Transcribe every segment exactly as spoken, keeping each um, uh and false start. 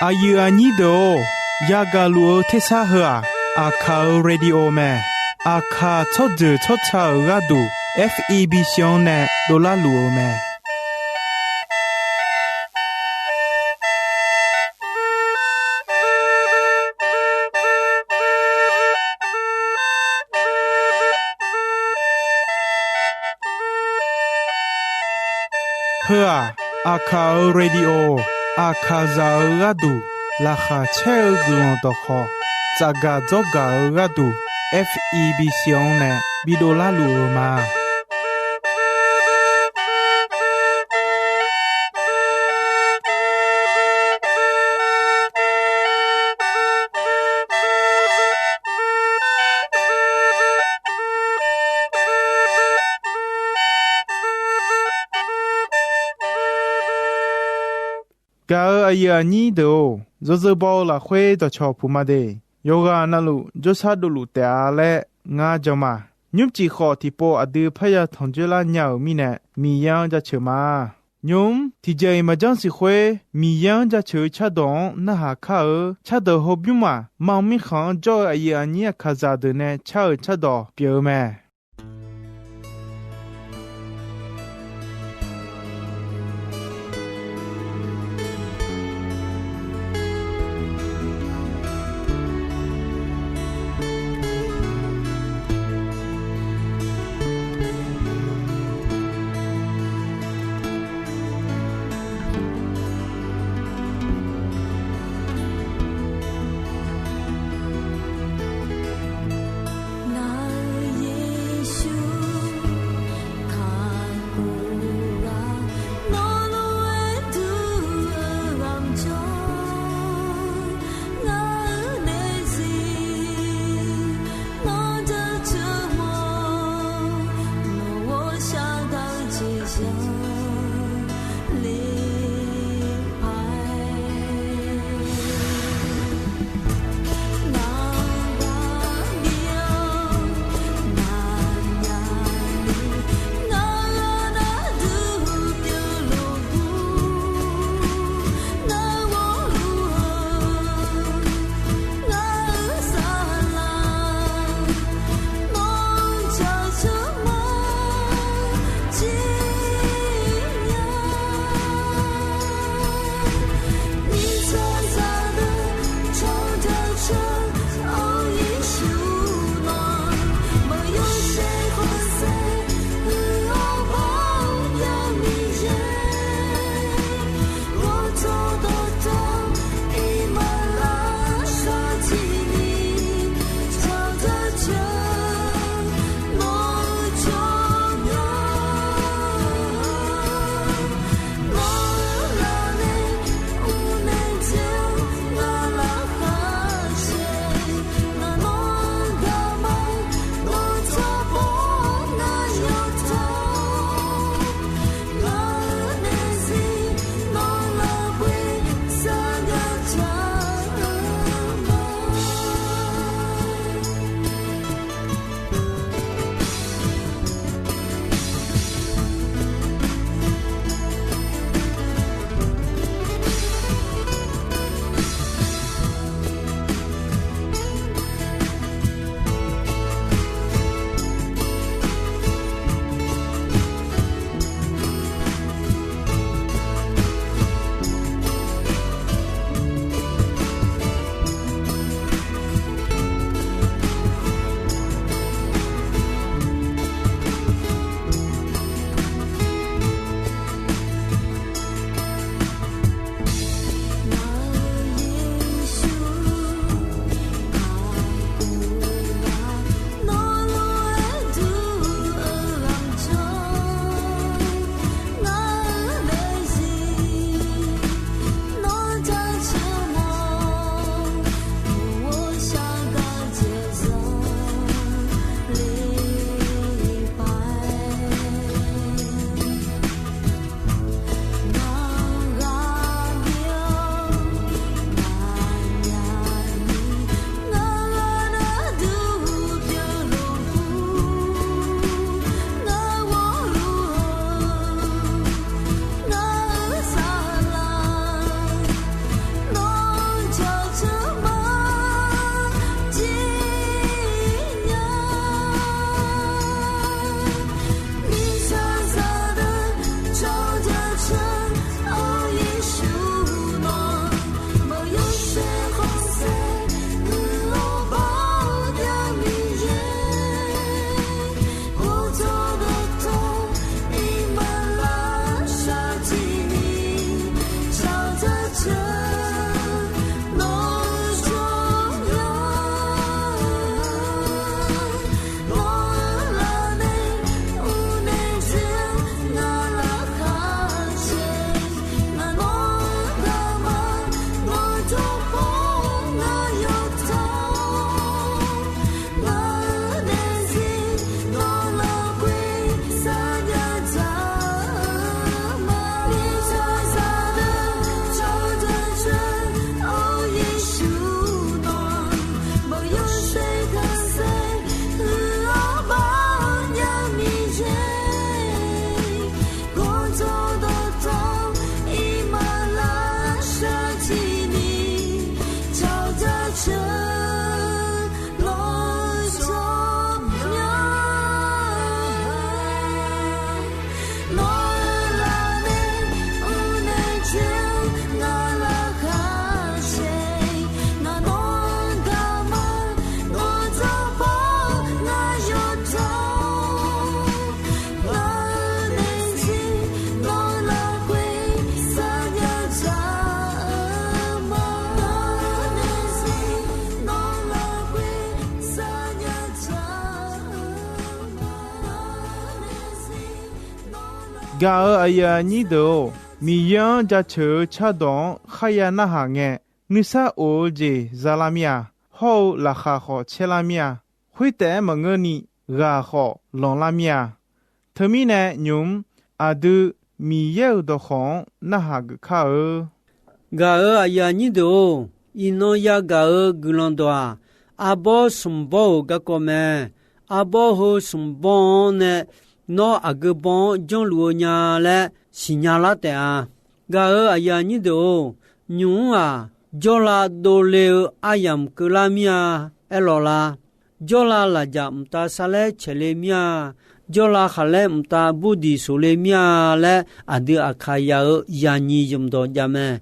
Aqyuif aqnyir deuq-or, yagaq luf-eu tersar heu-aq, Aqkaq-euq radio mae. Aqkaq tsawrjeuq tsawrca-euq gharduq, F E B C-anr nae dovlar luf-eu mae. Heu-aq, Aqkaq-euq radio, Aqkaqzaq-euq gharduq laqkhaq caer-eu guiqlanq dawqkhawq tsafgaq dzawrgaq-eu gharduq, F E B C-anr nae bidov larluf-eu ma. Gaq-euq aqyuif aqnyir deuq-or, yawzeu baw-eu lafkhoer dawqcawq puq ma de. Yawqghaq navluf jawrshar dovluf taef-a laer ngar jan ma. Nymrcif khawf tiqpov aqdui parya tanqjoer lar nya-euq mirnae, Miqyaer-anr jaceuq ma. Nymq-mr tiqjeq-iq maqjanr siq khoer, Miqyaer-anr jaceuq-eu cardawq-anr narhaq kar-eu cardawq hawbymr-aq, mar mirkhanq-anr jawr-eu aqyuif aqnyir Aqkaqzaq deuq nae car-euq cardawq pyeuf-eu mae. Ngaq-euq Yeqsur kakhof-a, nawq lof-aer dur-eu ghawqmyawf, ngaq-euq daefzir nawr jaceuq-awq, nawq-euq shardawq-eu jeq zanqler paq-aer. Gaq-euq aqyuif aqnyir deuq-or, Miqyaer-anr jaceuq-eu cardawq-anr kharya narhaq ngae, nuisar of-eu jeq zalar mir-a. Hawr-eu laqkhaq khawf caerlar mir-a. Khoertaef-aer maqngeurni, ghaq khawf lanqlar mir-a. Teumirnae nymq-mr aqdui Miqyaer-euq dawqkawq-anr narhaq geuf kar-eu. Gaq-euq aqyuif aqnyir deuq-or, iqnan yagaq-euq guiqlanq dawq-aq, arbawr smq bawr-euq garkawv mae. Arbawr heu smq bawr-anr nae nawr aqgeu bawr-anr janrluf-eu nya laer siqnya lar taef-a. Gaq-euq aqyuif aqnyir deuq-or, nymq-mr-aq, jawrlav dovle-eu aryamq keuvlar mir-a. Aerlawq la, jawrlav lafjaq mqtav sarlaer caeq le mir-a. Jawrlav khaqlaer mqtav burdiq soq le mir-a laer, aqdui Aqkaqyaq-euq yaqnyiq zmq dawq jav mae.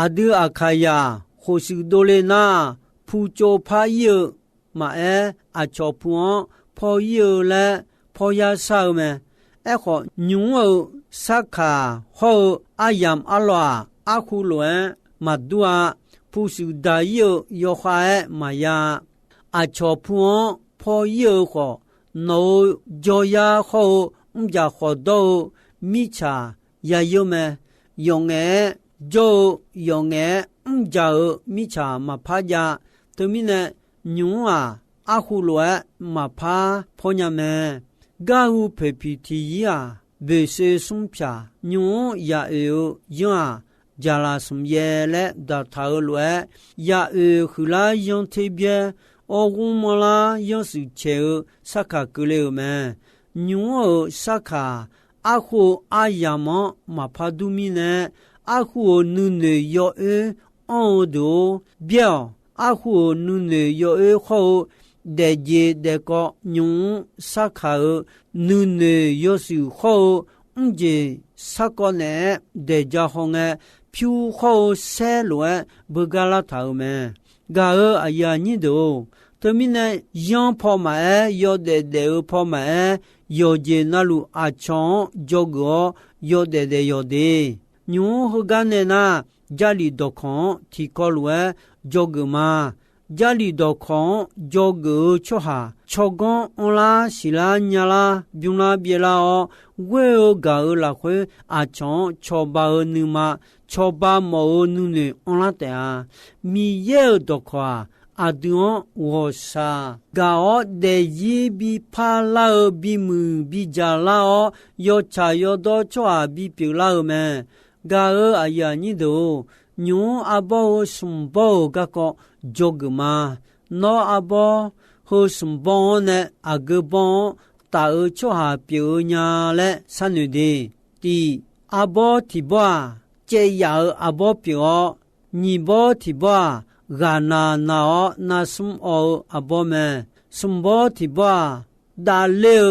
Aqdui Aqkaqyaq khof shuif dovle nar, putsov par ir-eu maqaer, aqcawq pu-anr paw ir-eu laer paw yar shar-eu mae. Aerkhawf, nymq-mr-eu sarkaq hawr-eu aryamq arlawq-aq, arhu lof-aer maqdur-a. Pu shuif daq ir-eu yawkhav-aer maqya-a. Aqcawq pu-anr paw ir-eu khawf, nawq-euq jawryar hawr-eu mrjaq khawf dawr-eu mirtsaq ya yeur mae. Yawf ngaef-aer jawr-eu, yawf ngaef-aer mrjaq-euq mirtsaq maqpar jav. Teumirnae, nymq-mr-aq, arhu lof-aer maqpar pawnya mae. Garhu poeqpiq tiqyir-aq, boeqshoe smr pyaq, nymq-mr ya oeq-eu yanr-aq, jaqlaq smq yaev laer daqtaq-eu lof-aer, ya oeq huiqlar yanr ter byaer, awr ghmr manrlar yanr shuif caeq-eu sarkaq keuvle-euq mae. Nymq-mr-euq sarkaq, arhu-eu aryamq-anr maqpar dur mirnae, arhu-euq nuinoeq yawoer anr-eu deuq-or, byaer-awq. Arhu-euq nuinoeq yawoer hawr-eu daefjeq daefkawv nymq-mr sarkaq-euq nuinoeq yawshuif hawr-eu mrjeq sarkawv naeq-aer daeq ja haw ngae, pyur hawr-eu saer lof-aer beugar lartaq-euq mae. Gaq-euq aqyuif aqnyir deuq-or, teumirnae yanr paw maqaer, yawdaef daef-eu paw maqaer, yawqjeq navluf aqcawq-anr dzawgeuf-awr yawdaef daef yawq de. Nymq-mr heugar nae nar, Jarlif dawqkawq-anr tiqkawv lof-aer dzawgeuf ma. Jarlif dawqkawq-anr dzawgeuf-eu tsawrhaq, tsawrganr anrlar siqlar nyalar bymrlar byaevlar-awr, ghoer-eu gaq-euq lafkhoer aqcawq-anr cawba-eu nuima, cawba mawf-eu nuinoeq anrlar taef-a. Miqyaer-euq dawqkawq-aq, aqdui-anr ghawqshaq gaq-awr daefzir bi parlar-eu, bimuiq bidzaq lar-awr, yawtsaq yawdawr tsawrhaq bipyeuf lar-eu mae. Gaq-euq aqyuif aqnyir deuq-or, nymq-mr arbawr heu smq bawr-euq garkawv dzawgeuf ma. Nawr arbawr heu smq bawr-anr nae aqgeu bawr-anr taf-eu tsawrhaq pyeuf-eu nya laer sharnoeq de. Tiq, arbawr tiq bawr-aq, caev yaf-euq arbawr pyeuf-awr, nyiq bawr tiq bawr-aq, ghaqnaq naq-awr narsmr awv-eu arbawr mae. Smq bawr tiq bawr-aq, davler-eu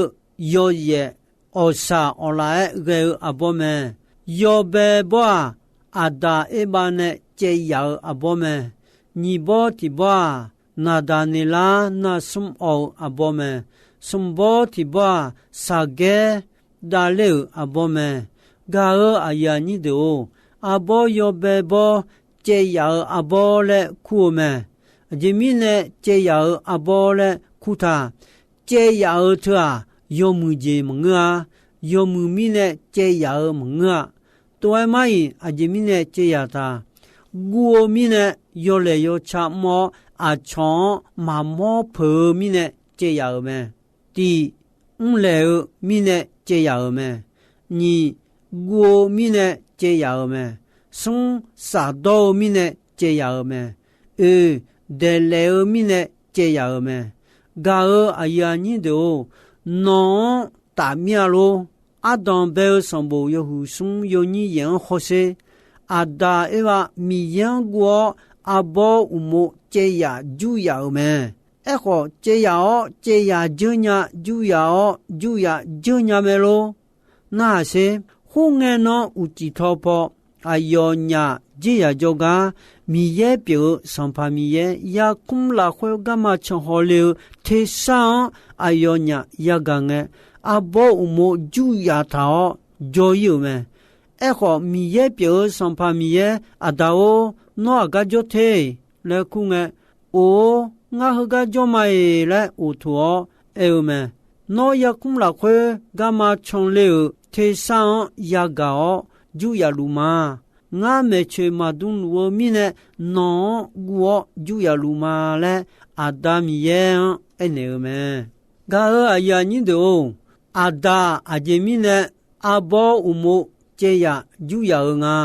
yawyaef awqshaq awqlaf-aer ghae-eu arbawr mae. Yawbae bawr-aq, Aqdaq Erbav nae caev yaf-eu arbawr mae. Nyiq bawr tiq bawr-aq, Naqdaqneqlar narsmr awv-eu arbawr mae. Smq bawr tiq bawr-aq, Saqgaer davler-euq arbawr mae. Gaq-euq aqyuif aqnyir deuq-or, arbawr yawbae bawr caev yaf-eu arbawr laer kur-eu mae. Aqjeq mirnae caev yaf-euq arbawr laer kur ta. Caev yaf-euq teu-aq, yawmuiq jeq maqngeur-a. Yawmuiq mirnae caev yaf-euq maqngeur-a. Tov-aer mar-iq aqjeq mirnae caev yaf ta. Guv-eu mirnae yawlaeq yawca mr-awr, aqcawq-anr maqmawr peuq-eu mirnae caev yaf-euq mae. Tiq, mrlaeq-eu mirnae caev yaf-euq mae. Nyiq, guv-eu mirnae caev yaf-euq mae. Smr, shafdawr-eu mirnae caev yaf-euq mae. Oeq, daeqlaef-eu mirnae caev yaf-euq mae. Gaq-euq aqyuif aqnyir deuq-or, nawq-anr taf mir-a lor. Ardanq bae-eu sanqbof yawhuiq smr yawnyir yaef-anr hawsher. Aqdaq Erbav Miqyaer-anr guv-awr, arbawr uqmov caev yaf jur yaf-euq mae. Aerkhawf, caev yaf-awr caev yaf dzeur nya, jur yaf-awr jur yaf dzeur nya mae lor. Narhaq sher. Khoerngae nan uqcif taw paw aqyawfnyaf dzer yaq jawrgar, Miqyaer pyeuf-eu Sanqpaq Miqyaer yarkmr lafkhoer garma canhaw le-eu tersar-anr aqyawfnyaf yagaq ngae, arbawr uqmov jur yaf taq-awr jawr-ir-euq mae. Aerkhawf, Miqyaer pyeuf-eu Sanqpaq Miqyaer, Aqda-or, nawr aqgar jawr te laer kur ngae, Or-or, ngar heugar jawr ma-eq laer oqtoq-awr aer-eu mae. Nawr yarkmr lafkhoer garma canle-euq tersar-anr yagaq-awr juryaf luf ma. Ngar maeqtsoeq maqdm luf-eu mirnae, nawq-anr guv-awr juryaf luf ma laer, Aqda Miqyaer-anr aernaeq-eu mae. Gaq-euq aqyuif aqnyir deuq-or, Aqdaq aqjeq mirnae arbawr uqmov caev yaf juryaf-eu nga.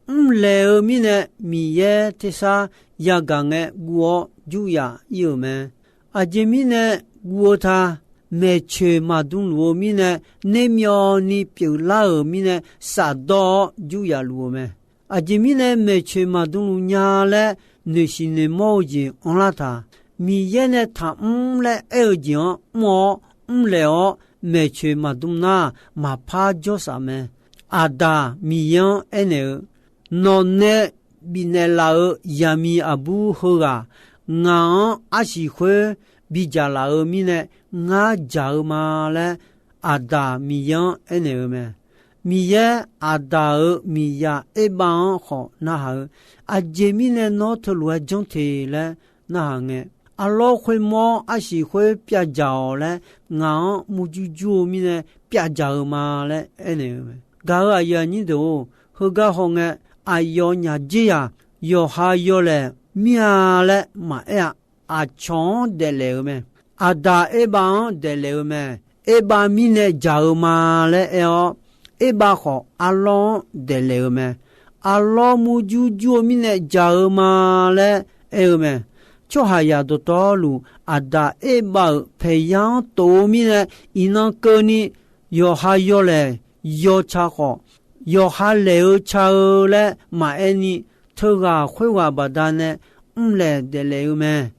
Mrlaeq-eu mirnae Miqyaer tersar yagaq ngae guv-awr juryaf ir-euq mae. Aqjeq mirnae guv-eu ta, maeqtsoeq maqdm luf-eu mirnae, nermyawvni pyeuflar-euq mirnae, safdawr-awr juryaf luf-eu mae. Aqjeq mirnae maeqtsoeq maqdm luf nya laer noeqsiq noeqmawr-eu jeq anrlar taq. Miqyaer nae taqmr laer aer-eu jeq-anr mr-awr mrlaeq-awr maeqtsoeq maqdm nar, maqpar jawrsaf mae. Aqdaq Miqyaer-anr aernaeq-eu, Nawq nae bifnaeq laf-euq zaqmiq aqbur heughaq, ngaq-anr arsiq khoer bidzaq laf-eu mirnae, ngar dzaq-eu ma laer, Aqdaq Miqyaer-anr aernaeq-eu mae. Miqyaer Aqdaq-euq miqzaq Erbav-anr khawf narhaq-eu, Aqjeq mirnae nawr teulof-aer janr te laer narhaq ngae, Arlawr khoermawr arsiq khoer pyavdzaq-awq laer, ngaq-anr murjur jur-eu mirnae pyavdzaq-eu ma laer aernaeq-eu mae. Gaq-euq aqyuif aqnyir deuq-or, heugar hawngae, aqyawfnyaf dzerzaq yawqha yawlaeq mir-a laer maqaer-a. Aqcawq-anr daeflaef-eu mae. Aqdaq Erbav-anr daeflaef-eu mae. Erbav mirnae dzaq-eu ma laer aer-awr, Erbav khawf Arlawr-anr daeflaef-eu mae. Arlawr murjur jur-eu mirnae dzaq-eu ma laer aer-eu mae. Tsawrhaqzaq dawqtawvluf, Aqdaq Erbav-euq paeqya-anr tof-eu mirnae, iqnan keuvni yawqha yawlaeq yawtsaq khawf, yawqha laeq-eu ca-eu laer maqaer ni, teughaq khoerghaq baqdanae mrlaeq daeflaef-eu mae.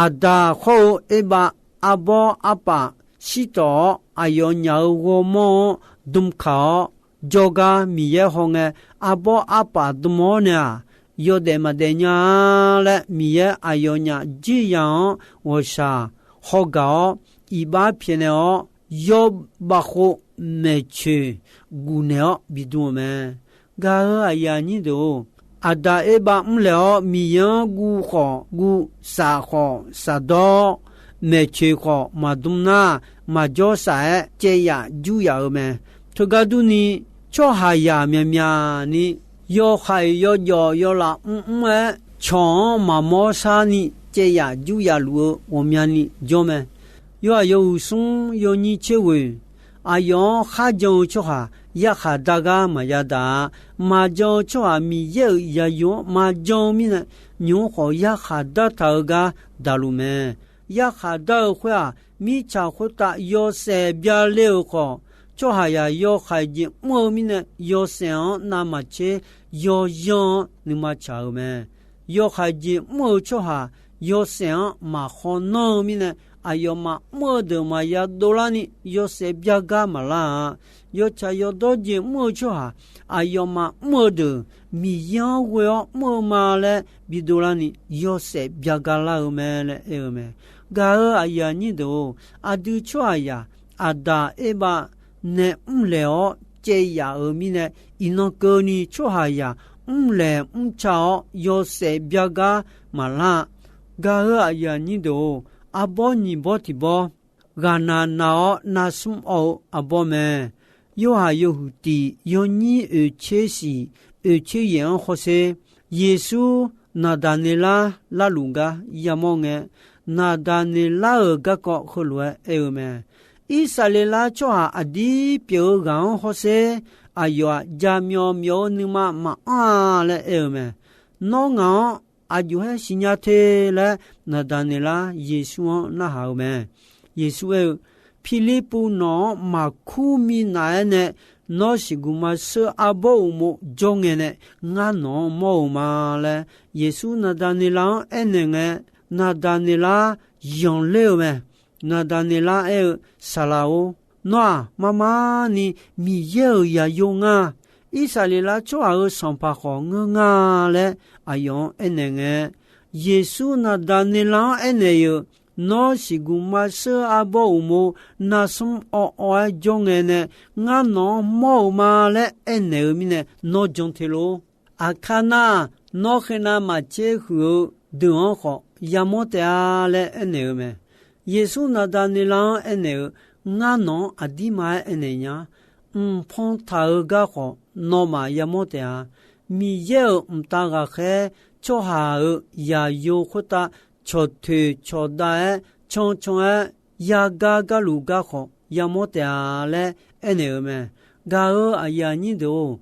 Aqdaq khawr-eu Erbav arbawr arpaf shirtawf-awr, aqyawfnyaf-euq ghawrmawr-anr dm kaq-awr, jawrgar Miqyaer hawngae, arbawr arpaf dm-awr nae-aq, yawdaef maqdaef nya-a laer, Miqyaer aqyawfnyaf dzerzaq-anr ghawqshaq hawgaq-awr, iqbax pyaeqnaeq-awr, yawr bavkhov maeqtsoeq gufnaeq-awr bidm-eu mae. Gaq-euq aqyuif aqnyir deuq-or, Aqdaq Erbav mrlaeq-awr Miqyaer-anr guv khawf guv, saf khawf safdawr, maeqtsoeq khawf maqdm nar, maqjawr saf-aer caev yaf jur yaf-eu mae. Teugar durni, tsawrhaqzaq myaqmyaq ni yawhaiq yawjawf yawlaf mrmr-aer, cawq-anr maqmawr sharni caev yaf jur yaf luf-eu ghawqmyani jawr mae. Yawhaiq yawhuiq smr yawnyir tser ghoeq, aqyawf-anr kharjan-eu tsawrhaq yarkhaq dar gar maqya daq-a. Maqjan-eu tsawrhaq Miqyaer-euq zaqyo-anr maqjan-eu mirnae, nymq-mr khawf yarkhaq dartaq-eu gar daqluf mae. Yarkhaq dar-eu khoer-aq, mirtsaq khoertav yawshaef byale-euq khawf, tsawrhaqzaq yawhaiq jeq mr-eu mirnae, yawshaef-anr navmaqtser yawzanr-anr nuima tsaq-eu mae. Yawhaiq jeq mr-eu tsawrhaq yawshaef-anr maqkhaw nanr-eu mirnae, aqyawfmaf mr-eu deuq maqya dovlarni yawshaef byagar maqlar-a. Yawtsaq yawdawr jeq mr-eu tsawrhaq aqyawfmaf mr-eu deuq Miqyaer-anr ghoe-awr mr-eu ma laer bidovlarni yawshaef byagar lar-eu mae laer aer-eu mae. Gaq-euq aqyuif aqnyir deuq-or, aqdui tsawrhaqzaq Aqdaq Erbav nae mrlaeq-awr caev yaf-euq mirnae, iqnan keuvni tsawrhaqzaq mrlaeq mrca-awr yawshaef byagar maqlar-a. Gaq-euq aqyuif aqnyir deuq-or, arbawr nyiq bawr tiq bawr, ghaqnaq naq-awr nar smr awv-eu arbawr mae. Yorhaq yawhuiq tiq yawnyir oeqtser shiq oeqtser yaeq-anr hawsher, Yeqsur Naqdaqneqlar larluf gar yamawr ngae, Naqdaqneqlar-euq garkawv heulof-aer aer-eu mae. Irsaqleqlav tsawrhaq aqdir pyeuf-eu ghaq-anr hawsher, aqyawf-aq jaqmyawf myawf-eu nuima maqanr-a laer aer-eu mae. Nawr ngaq-anr aqjox-aer siqnya te laer, Naqdaqneqlar Yeqsur-anr narhaq-eu mae. Yeqsur aer-eu, Pirlirpuv nawq-anr maqkur minav-aer nae, nawr siqguq maqsheur arbawr uqmov jawr ngae nae, ngar nawq-anr mawr-eu ma laer, Yeqsur Naqdaqneqlav-anr aernaeq ngae, Naqdaqneqlar yanqler-eu mae. Naqdaqneqlar aer-eu, Saqlaq-or, nawr-aq marmar ni Miqyaer-euq zaqyo ngar, Irsaqleqlav tsawrhaq-euq sanqpaq khawf ngeur ngar laer aqyawf-anr aernaeq ngae, Yeqsur Naqdaqneqlav-anr aernaeq-eu, Nawr siqguq maqsheur arbawr uqmov nar smr awv awv-aer jawr ngae nae, ngar nawq-anr mawr-eu ma laer aernaeq-eu mirnae, nawr jan te lor. Aqkar nar, nawr khenav maqtser huiq-eu deuq-anr khawf yamawr taef-a laer aernaeq-eu mae. Yeqsur Naqdaqneqlav-anr aernaeq-eu, Ngar nawq-anr aqdirma-aer aernaeq nya. Mqpan taq-eu gar khawf nawmaf yamawr taef-a. Miqyaer-euq mqtav ghaqkhaer tsawrhaq-euq zaqyo khoertav cawqtoeq cawqdav-aer cancan-aer yagar garluf gar khawf yamawr taef-a laer aernaeq-euq mae. Gaq-euq aqyuif aqnyir deuq-or,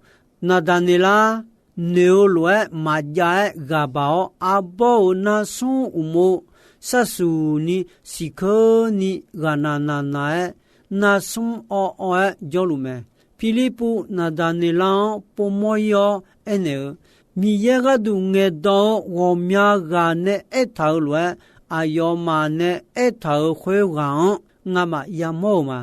Naqdaqneqlar noeq-eu lof-aer maqjav-aer ghaq baq-awr, arbawr-euq narsmr uqmov sharsuq ni siqkeurni ghaqnaq naqnaq-aer, narsmr awv awv-aer jawrluf mae. Pirlirpuv Naqdaqneqlar-anr povmawr ir-awr aernaeq-eu, Miqyaer gharduq ngaeqdan-eu ghawqmya ghaq nae aertaq-euq lof-aer, aqyawfmaf nae aertaq-euq khoerghaq-anr ngamaf yamawr-euq ma.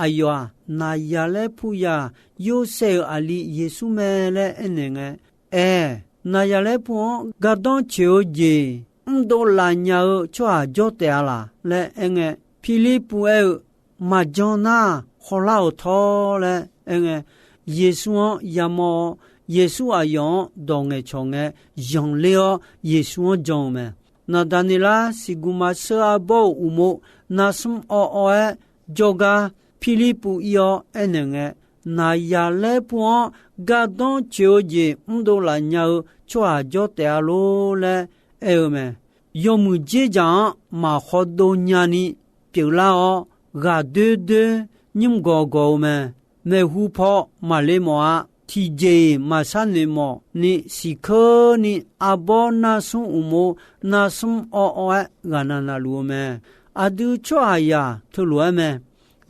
Aqyawf-aq, Naqzaqlaer puyaq Yorsaev-euq aqli Yeqsur mae laer aernaeq ngae, Aer, Naqzaqlaer pu-anr gardanr coeq-eu jeq mrdov laf nya-eu tsawrhaq jawr taef-a laq laer aerngae, Pirlirpuv aer-eu, Maqjan nar, hawlar-euq tawr laer aerngae, Yeqsur-anr yamawr-awr, Yeqsur aqyawf-anr dawq ngaeqcawq ngae, zanqler-awr Yeqsur-anr jan-eu mae. Naqdaqneqlar siqguq maqsheur arbawr-euq uqmov narsmr awv awv-aer jawrgar Pirlirpuv ir-awr aernaeq ngae, Naqzaqlaer pu-anr gardanr coeq-eu jeq mrdov laf nya-eu tsawrhaq jawr taef-a lor laer aer-eu mae. Yawmuiq dzerdzaq-anr maq khawdov nyani pyeuflar-awr, ghaq doer doer nymr gawq gawq-eu mae. Maeqhu paw maqle mawf-a. Tiqjeq-iq maqshar noeq mawf ni siqkeurni arbawr narsmr uqmov narsmr awv awv-aer ghaqnaq naqluf-eu mae. Aqdui tsawrhaqzaq teulof-aer mae.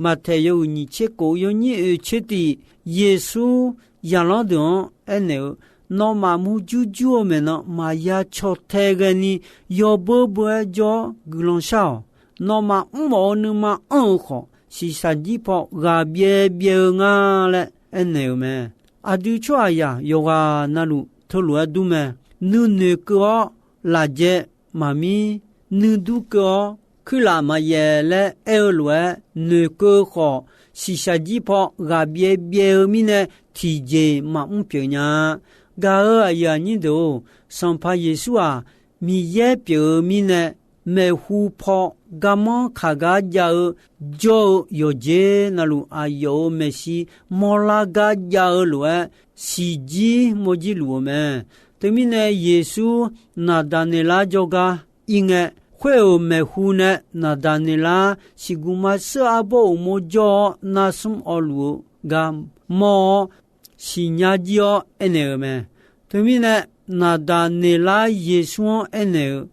Maqtaeq yawhuiq nyiq tser kof yawnyir oeq tser tiq, Yeqsur zaqlanr deuq-anr aernaeq-eu, Nawmaf murjur jur-eu maeqnan maqya caw tae ghaeni yawbeur beur-aer jawr-awr guiqlanq shar-awq. Nawmaf mrmawf-eu nuima anr-eu khawf, shiqshaq jir paw ghaq byaev byaev-eu nga laer aernaeq-euq mae. Aqdui tsawrhaqzaq yawqghaq navluf teulof-aer dur mae. Nuinoeq keuv-awr lafjae maqmir, nuidur keuv-awr kuirlaf maqyaef laer aer-eu lof-aer, noeqkeuv khawf, shiqshaq jir paw ghaq byaev byaev-eu mirnae tiqjeq maqmr pyeuf nya-a. Gaq-euq aqyuif aqnyir deuq-or, Sanqpaq Yeqsur-aq, Miqyaer pyeuf-eu mirnae, maeqhu paw garmanr kaq gar jav-eu jawr-eu yawqjeq navluf, aqyawf-euq maeqshi mawrlar gar jav-eu lof-aer, siqjir mawrjir luf-eu mae. Teumirnae, Yeqsur Naqdaqneqlar jawrgar ir ngae, khoer-euq maeqhu nae Naqdaqneqlar siqguq maqsheur arbawr uqmov jawr-awr narsmr awvluf-eu gar mawr-awr, siqnya jir-awr aernaeq-euq mae. Teumirnae, Naqdaqneqlar Yeqsur-anr aernaeq-eu,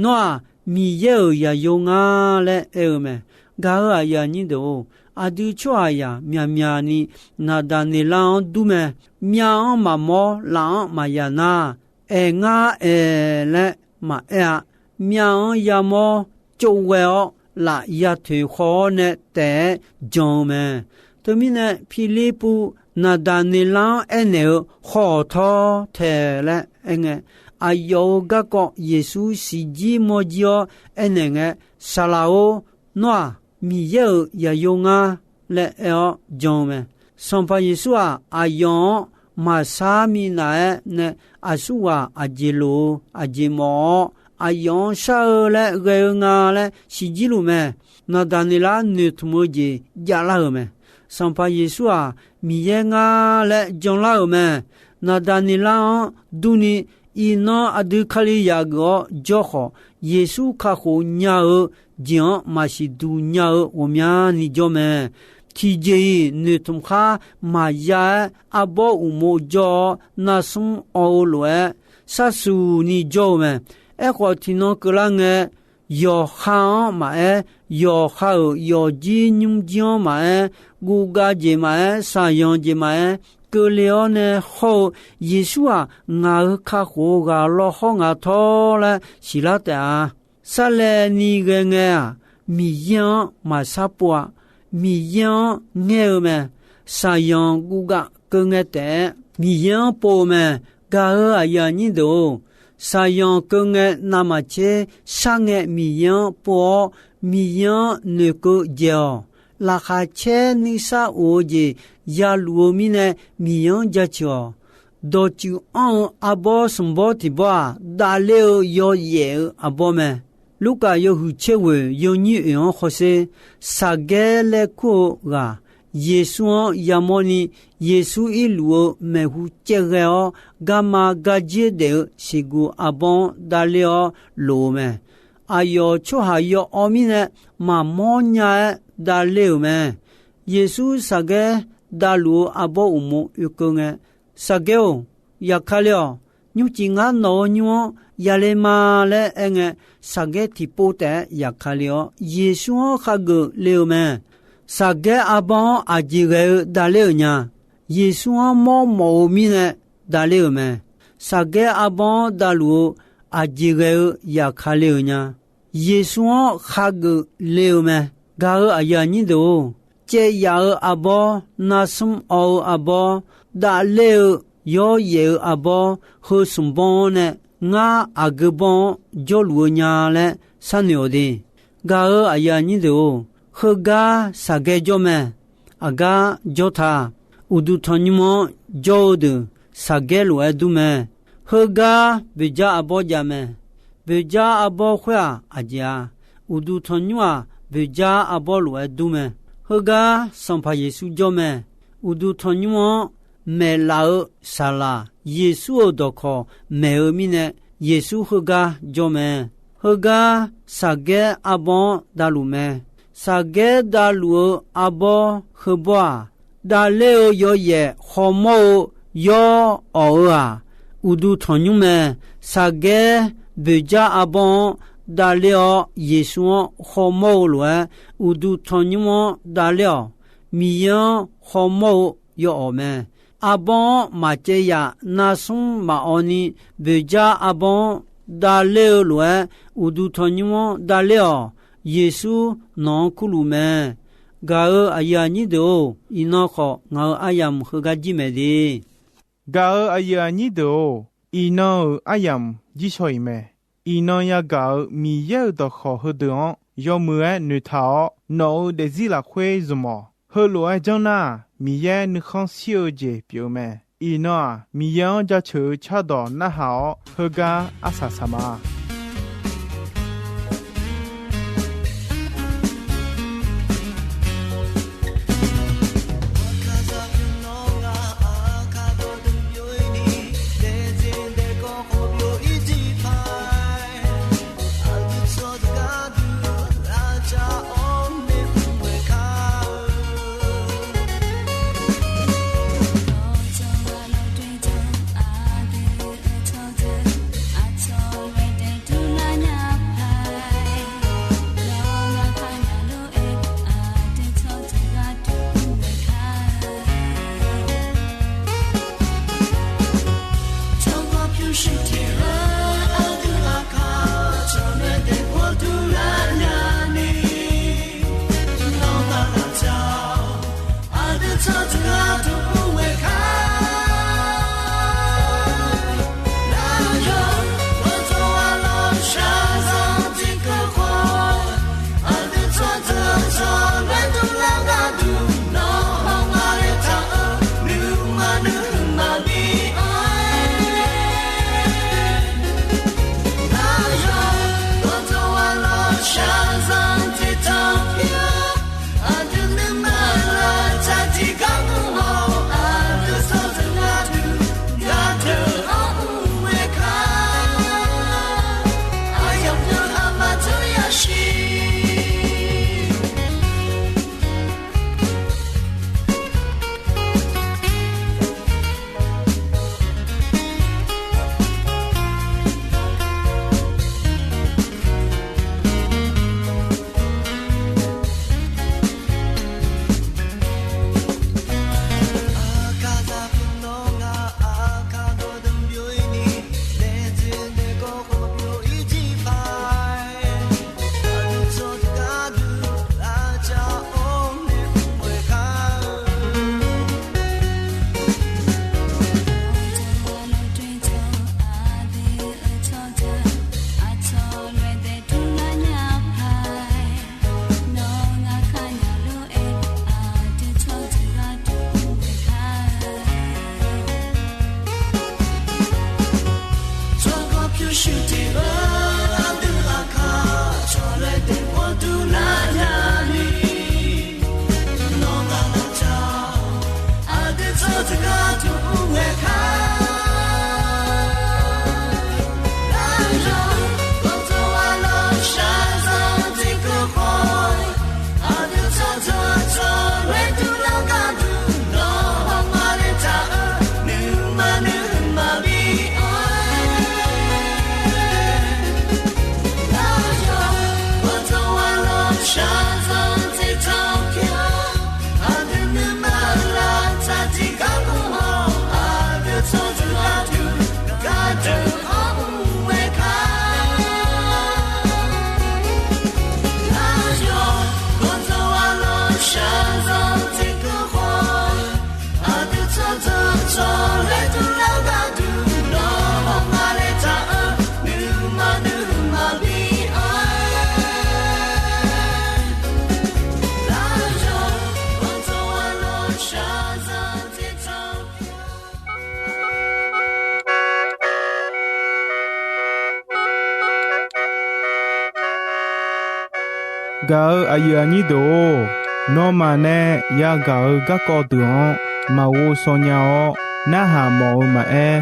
Nawr-aq, Miqyaer-euq zaqyo ngar laer aer-eu mae. Gaq-euq aqyuif aqnyir deuq-or, aqdui tsawrhaqzaq myaqmyaq ni Naqdaqneqlar-anr dur mae. Myav-anr maqmawr, laf-anr maqyaq nar, Aer, ngar aer laer maqaer-a. Myav-anr yamawr, tsovghae-awr laf ya toeq khaw-awr nae taef-aer jan-eu mae. Teumirnae, Pirlirpuv Naqdaqneqlar-anr aernaeq-eu, Haw-awq tawr tae laer aerngae, aqyawf-euq garkawv Yeqsur siqjir mawrjir-awr aernaeq ngae, Saqlaq-or, nawr-aq, Miqyaer-euq zaqyo ngar laer aer-awr jan-eu mae. Sanqpaq Yeqsur-aq, aqyawf-anr maqsar minav-aer nae aqsurghaq aqjeq loq-eu aqjeq mawf-awr, aqyawf-anr shar-eu laer ghae-eu nga laer siqjir luf mae. Naqdaqneqlar noeqtmq-eu jeq javlar-euq mae. Sanqpaq Yeqsur-aq, Miqyaer ngar laer janlar-euq mae. Naqdaqneqlar-anr durni, iqnan aqdui Kalizaq geuf-awr jawr khawf, Yeqsur kakhof nya-eu jeq-anr maqsiq duq nya-eu ghawqmyani jawr mae. Tiqjeq-iq noeqtmq khar maqya-aer, arbawr uqmov jawr-awr narsmr awv-eu lof-aer, sharsuq ni jawr-eu mae. Aerkhawf, tiqnan keuvlar ngae, yawqha-anr maqaer, yawqha-euq yawqjir nymrjir-anr maqaer, guvgav jeq maqaer, shaqyanq jeq maqaer, keuvle-awr nae hawr-eu, Yeqsur-aq, ngaq-euq kakhof-eu ghaq lawr hawr nga tawr laer siqlar taef-a. Sarlaevni ghae ngae-aq, Miqyaer-anr maqsar pov-a. Miqyaer-anr ngaer-eu mae. Shaqyanq guvgav keuv ngae taef-aer Miqyaer-anr pov-eu mae. Gaq-euq aqyuif aqnyir deuq-or, shaqyanq keuv ngae navmaqtser shar ngae Miqyaer-anr pov-awr, Miqyaer-anr noeqkeuv dzaeq-awq. Laqkhaq caer nuisar of-eu jeq yaluf-eu mirnae Miqyaer-anr jaceuq-awq. Dawqtsuif anr-eu arbawr sanqbawr tiqbawr-aq, davler-eu yawyaef-eu arbawr mae. Lurkaf yawhuiq tser ghoeq yawnyir oeq-anr hawsher, Saqgaer laer kur-eu ghaq, Yeqsur-anr yamawrni, Yeqsur irluf-eu maeqhu caevghae-awr, garma garjir daef-eu siqguq arbawr-anr davler-awr lof-eu mae. Aqyawf tsawrhaq yawawr mirnae maqmawr nya-aer davler-euq mae. Yeqsur Saqgaer davluf-eu arbawr uqmov oekeuv ngae, Saqgaer-or, yaqkale-awq. Nymrcif ngar nawq-euq nymr-anr yale ma laer aer ngae, Saqgaer tiqpov taef-aer yaqkale-awr, Yeqsur-anr khageuf le-eu mae. Saqgaer arbawr-anr aqjeq ghae-eu davler-euq nya. Yeqsur-anr mawrmawf-eu mirnae davler-euq mae. Saqgaer arbawr-anr davluf-eu aqjeq ghae-eu yaqkale-euq nya. Yeqsur-anr khageuf le-eu mae. Gaq-euq aqyuif aqnyir deuq-or, caev yaf-eu arbawr, narsmr awv-eu arbawr, davler-eu yawyaef-eu arbawr, heu smq bawr-anr nae ngar aqgeu bawr-anr jawrluf-eu nya laer sharnoeq-awq de. Gaq-euq aqyuif aqnyir deuq-or, heugar Saqgaer jawr mae. Aqgar jawr ta. Uqduq tanqnymr-anr jawr-eu deuq Saqgaer lof-aer dur mae. Heugar boeqjar arbawr jav mae. Boeqjar arbawr khoer-aq aqjeq-a, uqduq tanqnymr-aq boeqjar arbawr lof-aer dur mae. Heugar Sanqpaq Yeqsur jawr mae. Uqduq tanqnymr-anr maeqlaf-eu saqlaq Yeqsur-euq dawqkawq maeq-eu mirnae, Yeqsur heugar jawr mae. Heugar Saqgaer arbawr-anr davluf mae. Saqgaer davluf-eu arbawr heubawr-aq, davler-eu yawyaef khawmawr-eu yawr awq-eu-aq, uqduq tanqnymr mae. Saqgaer boeqjar arbawr-anr davler-awr, Yeqsur-anr khawmawr-eu lof-aer, uqduq tanqnymr-anr davler-awq. Miqyaer-anr khawmawr-eu yawawq mae. Arbawr-anr maqcaev yaf, narsmr maqawv ni, boeqjar arbawr-anr davler-eu lof-aer, uqduq tanqnymr-anr davler-awq. Yeqsur nawq-anr kurluf mae. Gaq-euq aqyuif aqnyir deuq-or, iqnan khawf ngaq-euq aryamq heugar jir maeq de. Gaq-euq aqyuif aqnyir deuq-or, iqnan-euq aryamq jir shaw-iq mae. Iqnan yagaq-euq Miqyaer-euq dawqkawq heudeuq-anr yawmuiq-aer noeqtaq-awr, nawq-euq daefzir lafkhoer zmq-awq. Heulof-aer janr nar-aq, Miqyaer nuikhanr shir-eu jeq pyeuf-eu mae. Iqnan-aq, Miqyaer-anr jaceuq-eu cardawq narhaq-awr, heugar arsaq saq ma. gharduq mr ghae kar. Aryawq, gawqjawq ghaq lawq shaqzanq tiqkeuv khawf, aqdui tsawrjeuq tsawrloer durlar gharduq dawq hawq ma le taq-eu, nuima nuima bi-a. Aryawq, gawqjawq ghaq lawq shaqzanq tiqtanq pyeuf, aqdui nuima lav taq tiqgar gu hawr, aqdui tsawrjeuq aqdui gharduq anr-eu ghae kar. Aryawq, gawqjawq ghaq lawq shaqzanq tiqkeuv khawf, aqdui tsawrjeuq tsawrloer durlar gharduq dawq hawq ma le taq-eu, nuima nuima bi-a. Aryawq, gawqjawq ghaq lawq shaqzanq tiqtanq pyeuf. Gaq-euq aqyuif aqnyir deuq-or, nawmaf nae yagaq-euq garkawv deuq-anr maqghov shaw nya-awr narhaq mawf-eu maqaer,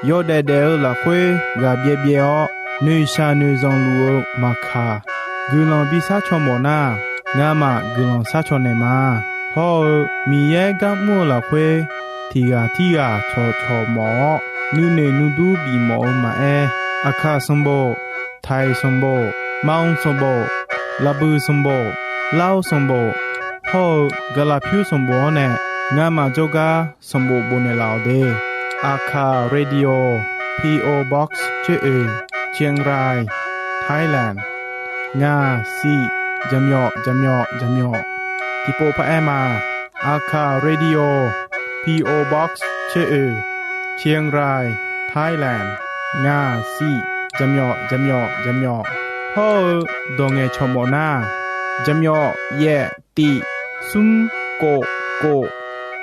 yawdaef daef-eu lafkhoer ghaq byaev byaev-awr noeqshaq noeqzanq luf-eu maqkaq, guiqlanq bi sharcaw mawf nar, ngamaf guiqlanq sharcaw naeq ma. Hawr-eu Miqyaer gar mr-eu lafkhoer, tiq ghaq tirghaq cawqcawq mawf-awr nuinoeq nuidur bif mawf-eu maqaer, Aqkaq sanqbof, Taiq sanqbof, Manq sanqbof, Laqbuiq sanqbof, Lar sanqbof, hawr-eu Gaqlaqpyur sanqbof-anr nae ngamaf jawrgar sanqbof bofnaeq laf-awq de. Aqkaq Radio, P O Box tser oeq, Chiang Rai, Thailand, ngaq siq jaqmyawf jaqmyawf jaqmyawf. Tiqpov paraer ma. Aqkaq Radio, P O Box tser oeq, Chiang Rai, Thailand, ngaq siq jaqmyawf jaqmyawf jaqmyawf. Hawr-eu dawq ngaeqcawq mawf nar, jaqmyawf yaef tiq smr kof kof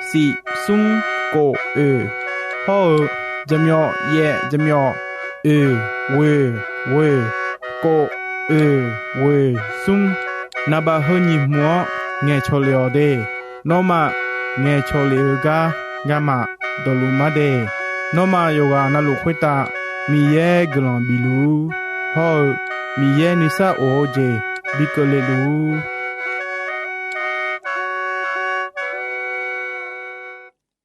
siq smr kof oeq, hawr-eu jaqmyawf yaef jaqmyawf oeq ghoeq ghoeq kof oeq ghoeq smr. Naqbaf heu nyiq hmq-anr ngaeqcawq lef-awq de. Nawmaf ngaeqcawq lef-eu gar ngamaf dawqluf mar de. Nawmaf yawqghaq navluf khoertav Miqyaer guiqlanq bif luf-ur. Hawr-eu Miqyaer nuisar of-eu jeq bi keuvle luf-ur.